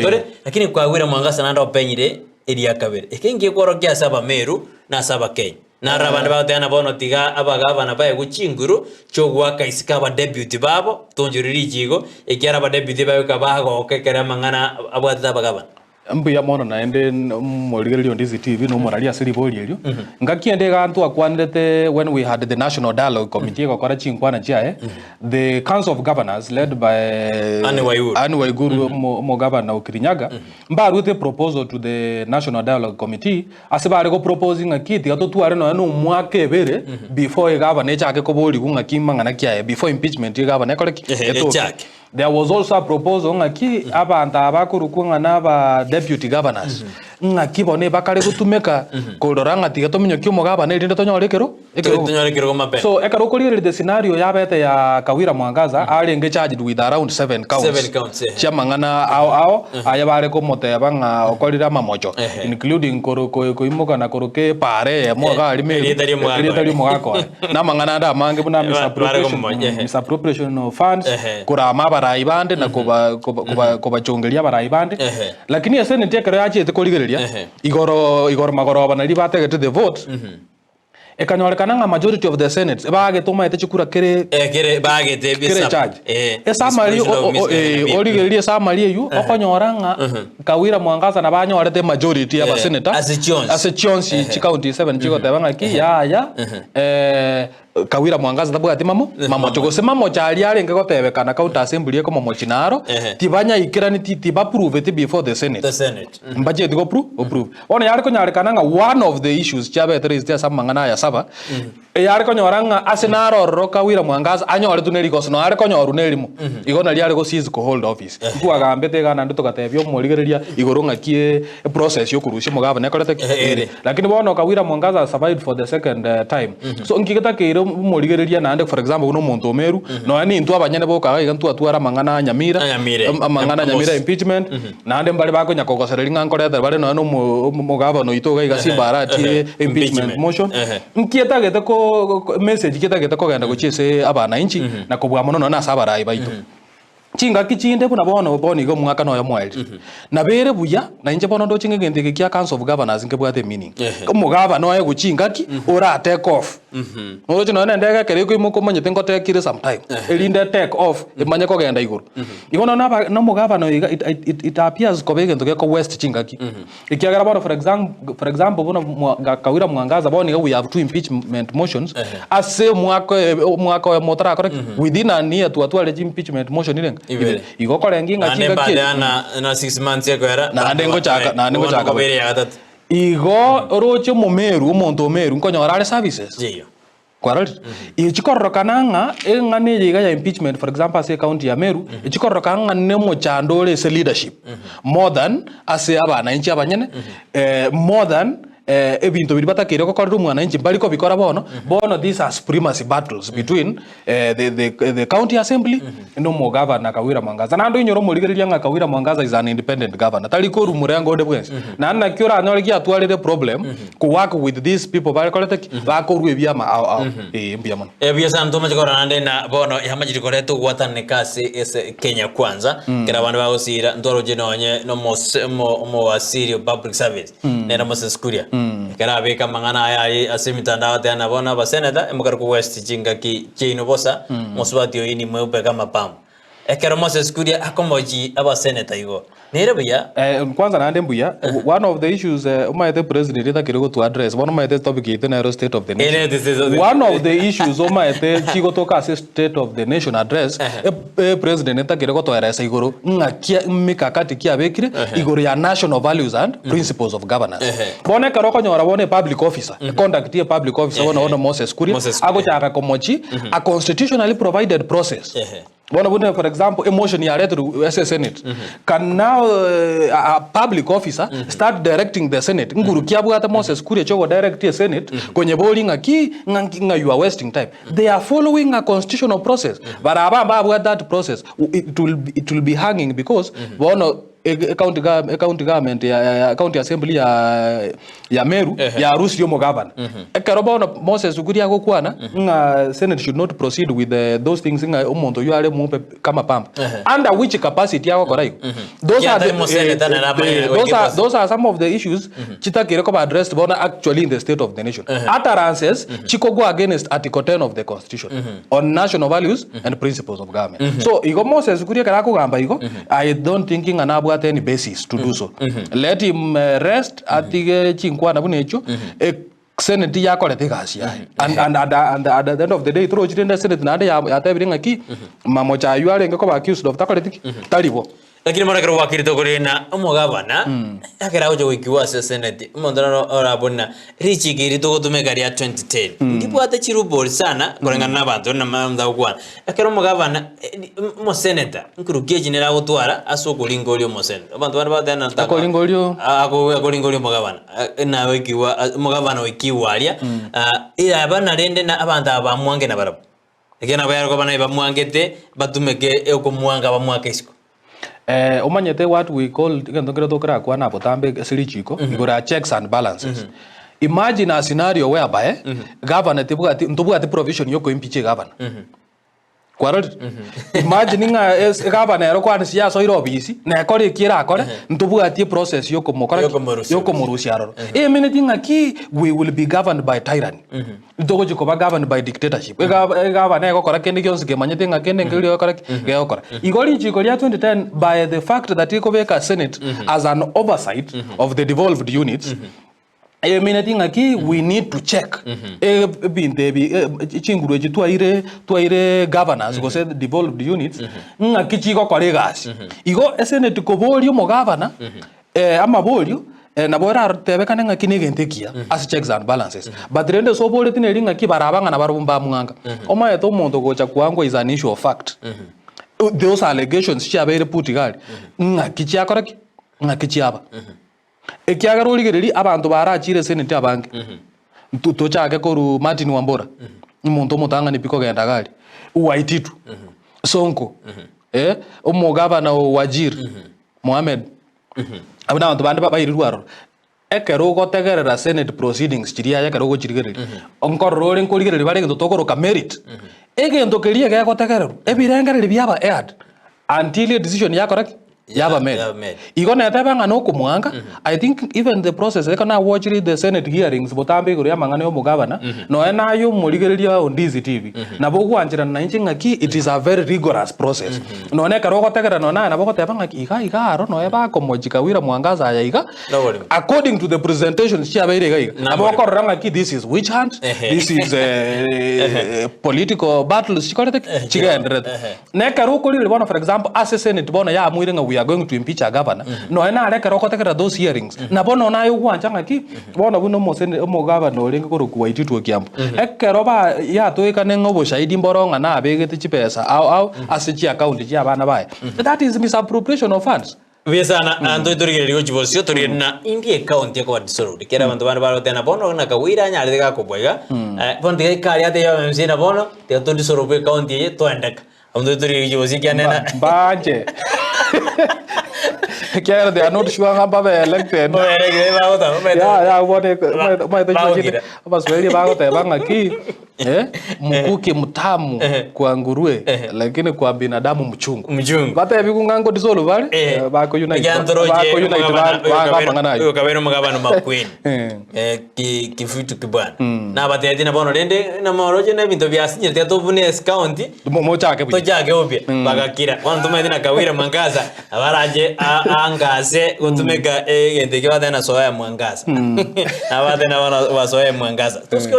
Tore, lakini kwagwire Mwangaza naende openyire eria kabere. Eke ngekworokia ase Abameru na ase Abakenya. Naro abande bagoteba ng'a bono tiga abagavana baegwe chinguru chi'ogoaka isiko abadeputy babo, tonchore richiiko, ekiagera abadeputy bagoika bagoka ekero amang'ana abwatete abagavana. Mbuya mono naende omorigereria o Ndizi TV na omorari ase ribori erio. Ngaki ende iga ntwakwanerete when we had the National Dialogue Committee egokora chinkwana chiaye, the Council of Governors led by Anne Waiguru. Anne Waiguru omo- omogavana o Kirinyaga, mbaruete eproposal to the National Dialogue Committee ase bare go propose ng'aki tiga totware nonya na omwaka ebere before egavana echake koborigwa ng'aki mang'ana ki aye before impeachment ya egavana ekore ki? Ehe, Etoke. echake. There was also a proposal ng'aki abanto aba bakorokwa ng'a na aba deputy governors ng'aki bono ebakare gotumeka korora ng'a tiga tominyokie omogabana erinde tonyore ekero ekerogo. Tonyore ekerogo mapema. So ekero okorigereria the scenario yabete ya Kawira Mwangaza arenge charged with around seven counts Seven counts, ehe. chiamang'ana ao ao aya bare komoteba ng'a okorire amamocho Ehe. including koro ko- koimoka na koroka epaara eyemo iga aria Meru, Erieta ri'omogaka erieta oye. ri'omogaka oye. Na amang'ana ande amange buna Bare misappropriation, komomonya, ehe. misappropriation of funds, Ehe. korama abarai bande na koba- koba- koba- kobachongeria abarai bande. Ehe. Lakini eseneti ekero yachiete korigereria, Ehe. igoro igoro magoroba naria bategete the vote, ekanyorekana ng'a majority of the senates ebagete omaete chikura kere Eh, kere bagete kere ebisa- charge. eh, Esummary exclusion of o- o- Miss eh, Kenya. origererie esummary eywo, okonyora ng'a Kawira Mwangaza nabo anyorete emajority ya Eh, abaseneta ase chionsi. ase chionsi chicounty seven chigoteba ng'aki yaya eh, Kawira Mwangaza tabwati mamo mamocho gose mamocho aria arenge gotebekana county assembly ekomomochi naro Ehe. tibanyaikerani ti tibapruveti before the senate The Senate. mbacheti go approve bono yare konyarekana ng'a one of the issues chiabete raised ase amang'ana aya saba Eyare konyora ng'a ase naro ororo Kawira Mwangaza anyoretwe ne rigoso noyo are konyorwa nerimo, igo nario are go cease ko hold office. Ntwagambete iga naende togatebia omorigereria igoro ng'aki eprocess yokorusia omogabana ekorete ki? Ere. Lakini bono Kawira Mwangaza has survived for the second time. So nki getakeire omorigereria naende for example buna omonto o Meru, nonya nintwe abanyene boka iga iga ntwatwara amang'ana a Nyamira, A Nyamira. amang'ana a Nyamira impeachment, Naende mbare bakonya kogosereria ng'a nkoretera bare nonya nomo omogabana oito iga iga Simba aratie impeachment Impeachment. motion. Ehe. Nki etagete ko ko message ki etagete kogenda gochia ase abananchi na kobua mono nonya ase abarai baito. Chingaki chinde buna bono bono iga omwaka noyo moerire. Nabo ere buya, na inche bono ndoche ng'a egento eke kia council of governors nkebwate emeaning. Ehe. Omogabana oye gochia ingaki ora take off. Oroche nonya na endege ekero ekoimoka omanyete ngotekire sometime, erinde etake off emanye kogenda igoro. Igo nonya naba na omogabana oyo iga it it it appears koba egento geko waste chingaki. Ekiagera bono for exam for example buna mwa Kawira Mwangaza bono iga we have two impeachment motions, ase omwaka oyo omwaka oyomo otarakora ki? Within an year twatwarire chi impeachment motion irenga? Ibere. Igo okorengia ng'a Naende chingaki mbade echi na na six months ekoera Naende ngochaka- naende bono ngochaka kobere ya gatato. Igo oroche omomeru, omonto omeru, nkonyora are services. Chiyo. Kwarorire? Echi kororokana ng'a eng'ana eye iga ya impeachment for example ase ecounty ya Meru, echi kororokana ng'a ne omochando ore ase leadership more than ase abananchi abanyene, more than ebinto biria batakeire gokorera omwananchi mbari kobikora bono, bono these are supremacy battles between the the the county assembly na omogavana Kawira Mwangaza. Naende oinyore omorigereria ng'a Kawira Mwangaza is an independent governor, tari korwa murengo onde bwensi. Naende naki oranyore giatwarire problem ko work with these people bakorete ki? Bakorwa ebiama ao ao. Ee mbuya mono. Ebuya sana tomache korora naende na bono yamachire koreta ogwatananeka ase ase Kenya Kwanza kera abande bagosira ntwaroche nonye nomose omo omowasiri o public service nere Moses Kuria ekero abeka amang'ana aya aye ase emitandao agateba na bono abaseneta emokare ko waste chingaki chiaino bosa mosubati oyio nimweupe kama pamba. Ekero Moses Kuria akomochi abaseneta igo, nere buya? Eh, kwanza naende mbuya, one of the issues eh, omanyete president etakire gotu address, bono omanyete topic yaito nero state of the nation. Ere state of the- One of the issues omanyete chigotoka ase state of the nation address, Ehe. e, e president etakire gotoeresa igoro ng'aki mikakati ki abekire igoro ya national values and principles of governance. Ehe. Bono ekero okonyora bono e public officer, e conduct ya e public officer bono bono Moses Kuria, Moses Kuria. agochaka komochi a constitutionally provided process. Ehe. Bono buna for example emotion yareterwe ase esenate, can now a public officer start directing the senate, nguru ki abwate Moses Kuria chia ogodirect esenate konyeboria ng'aki ng'aki ng'a you are wasting time. They are following a constitutional process but aba mbabwate that process it will it will be hanging because bono. Ecounty gov ecounty government ya ya county assembly ya ya Meru yarusirie omogavana. Ekero bono Moses Kuria agokwana ng'a senate should not proceed with those things ng'a omonto oyio are mweupe kama pamba. Under which capacity agokora igo? Those are Kiatari the moseneta nere amanye goika those are eposi. those are some of the issues chitakeire koba addressed bono actually in the state of the nation. Utterances chikogwa against article 10 of the constitution on national values and principles of government. So igo Moses Kuria ekero akogamba igo, I don't think ng'a nabwate any basis to do so. Let him rest atige chinkwana buna echio, Senate yakorete egasi yaye. And, and, and, and, and at the end of the day torochi rende Senate naende ya- yatebire ng'a ki, mamocha aywo arenge koba accused of takoreti ki? Tari bo. Lakini bono ekero gwakirete okorena omogabana, ekero agocha goikigwa ase eseneti, omonto naro orabore ng'a richiko eri togotumeka ria 2010, ndibwate chirubori sana koreng'ana na abanto buna omonto agokwana. Ekero omogabana, omoseneta, nkorukia echi nere agotwara ase okoringa oria omoseneta. Abanto bande bagoteba ng'a nataka Akoringa oria akoringa oria omogabana, nagoikigwa omogabana oikigwa aria, aba rende na abanto aba bamwange nabarabwo. Ekiagera nabo yare koba naye bamwangete, batumeke okomwanga bamwake isiko. Omanyete what we call egento nkere tokorakwana botambe ase richiko igoro ya checks and balances. Imagine a scenario whereby governor tebwati ntobwati provision ya okoimpeach egavana. Kwarorire? Imagine ng'a es egavana ero kwanisia yasoire obisi, nekore eki erakore, ntobwati eprocess ya okomokora ki? Yokomorusia Ya okomorusia aroro. Emineti ng'aki we will be governed by tyranny. Ntogochia koba governed by dictatorship. Egavana egokora kende gionsi kemanyete ng'a kende nkeria egokora ki? Gegokora. Igo richiko ria 2010 by the fact that rikobeka senate as an oversight of the devolved units, emineti ng'aki we need to check ebinto ebi chinguru echi twaire twaire governors gose devolved units ng'aki chigokora egasi. Igo esenate koboria omogavana Amaborio, nabo eratebekane ng'aki negento ekiya ase checks and balances, but rende ase oboreti neri ng'aki baraba ng'a nabarabwo mbamwanga. Omanyete omonto gocha koangwa is an issue of fact. Those allegations chiabeire put iga aria, ng'aki chiakora ki? Ng'aki chiaba. Ekiagera origereria abanto barachire eseneti abange, tochake korwa Martin Wambora, omonto omotang'ani pi kogenda iga aria, Waititu, Sonko, omogavana o Wajir, Mohammed, abwo nabanto bande bairirwe aroro. Ekero ogotegerera senate proceedings chiria aye ekero ogochirigereria, nkorora ore nkorigereria bare egento tokoroka merit. Egento keria egegotegererwa, ebirengererio biaba aired until edecision yakora ki? Yaba made. Yaba made. Igo neteba ng'a nokomwanga, I think even the process ekero nawatchire the senate hearings botambe igoro ya amang'ana ya omogavana, nonya naye omorigereria on DCTV, nabo ogwancherana nainche ng'aki it is a very rigorous process. Nonya ekero ogotegerera nonya naye nabo ogoteba ng'a iga iga aro nonya bakomochika Wira Mwangaza aya iga, Noborimo. according to the presentations chiabeire iga iga, nabo Naborimo. okorora ng'aki this is witch hunt, Ehe. this is political battles chikorete ki? Chigendererete. Ehe. Na ekero okorigereria bono for example ase senate bono yaamuire ng'a we are going to impeach a governor, nonya nare ekero ogotegerera those hearings, nabo nonya naye ogwancha ng'aki, bono buna omosene omogavana orenge korokwa Waititu Okiambo, ekero ba yatoekane ng'a oboshahidi mboro ng'a nabegete chibesa ao ao ase chiaccount chia abana baye, that is misappropriation of funds. Mbuya sana, mm. Torigereria gochia bosio torigereria na indi ekaunti ekoba dissolved kera abanto bande barotena bono na Kawira anyarete gakobua iga bono tiga ikari ate ya MCA na bono tiga to dissolve ekaunti eye toendeka abanto torigereria gochia bosio ekiagera Mbanche ekiagera they are not sure ng'a mbabe elected. Yeah, bono omanyete Bagokira. Abaswahili bagoteba ng'aki Mkuki mtamu kwa nguruwe lakini kwa binadamu mchungu. Mchungu. Batebiwu ng'a ngodissolve bare, bako unite bako unite baga amang'ana ayio. Oyo kabere omogabana Makueni. Eh. Kifutu kibwana. Nabatebetie na bono rende namoroche na ebinto biasinyire tiga tobune ase county. Mochake buya. Tochake upya. Bagakira. Bono tomaete na Kawira Mwangaza abarache aangase gotumeka egento ekio bateba na Soya Mwangaza. Nabateba bono basoe Mwangaza. Tosike.